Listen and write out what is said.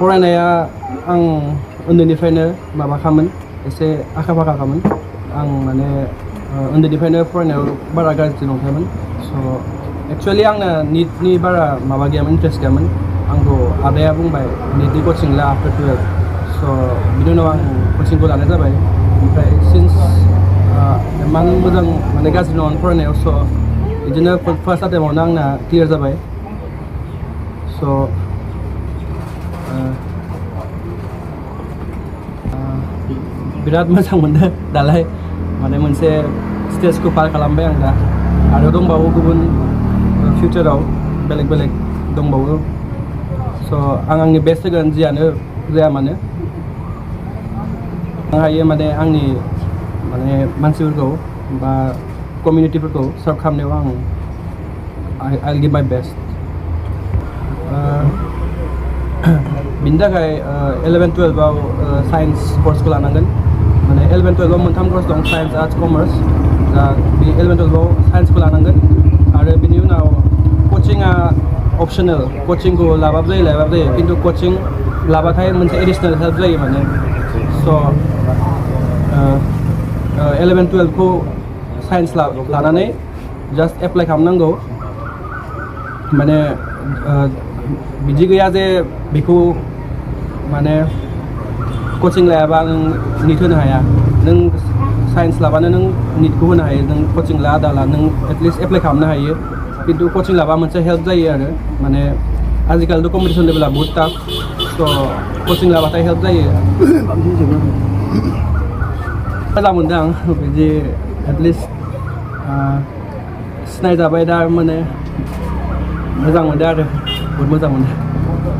फरायनाया आं उन्दैनिफ्रायनो माबाखामोन एसे आखा फाखाखामोन आं माने उन्दैनिफ्रायनो फरायनायाव बारा गाज्रि नंखायामोन स' एक्चुवेलि आंना निटनि बारा माबा गैयामोन इन्ट्रेस्ट गैयामोन आंखौ आदाया बुंबाय निटनि कचिं ला आफ्टार 12 स' बिनि उनाव आं कचिंखौ लानाय जाबाय ओमफ्राय सिन्स इमान मोजां माने गाज्रि नङामोन फरायनायाव स' बिदिनो फार्स्ट आटेम्पआवनो आंना क्लियार जाबाय स' बिराद मोजां मोनदों दालाय माने मोनसे स्टेजखौ पार खालामबाय आं दा आरो दंबावो गुबुन फिउचाराव बेलेग बेलेग दंबावो स' आं आंनि बेस्ट होगोन जियानो जाया मानो आं हायो माने आंनि माने मानसिफोरखौ बा कमिउनिटिफोरखौ सार्भ खालामनायाव आं I'll give my best बिनि थाखाय 11-12आव साइन्स कर्सखौ लानांगोन माने 11-12आव मोनथाम कर्स दं साइन्स आर्ट्स कमार्स दा बे 11-12आव साइन्सखौ लानांगोन आरो बिनि उनाव कचिंआ अपसनेल कचिंखौ लाबाबो जायो खिन्थु कचिं लाबाथाय मोनसे एडिसनेल हेल्प जायो माने स' 11-12खौ साइन्स लानानै जास्ट एप्लाइ खालामनांगौ माने बिदि गैया जे बेखौ माने कचिं लायाबा नों निट होनो हाया नों साइन्स लाबानो नों निटखौ होनो हायो नों कचिं ला दाला नों एटलिस्ट एप्लाइ खालामनो हायो खिन्थु कचिं लाबा मोनसे हेल्प जायो आरो माने आजिखालिथ' कम्पिटिसन लेभेला बहुत टाफ स' कचिं लाबाथाय हेल्प जायो मोजां मोनदों आं बिदि एटलिस्ट सिनायजाबाय दा माने मोजां मोनदों आरो बहुत मोजां मोनदों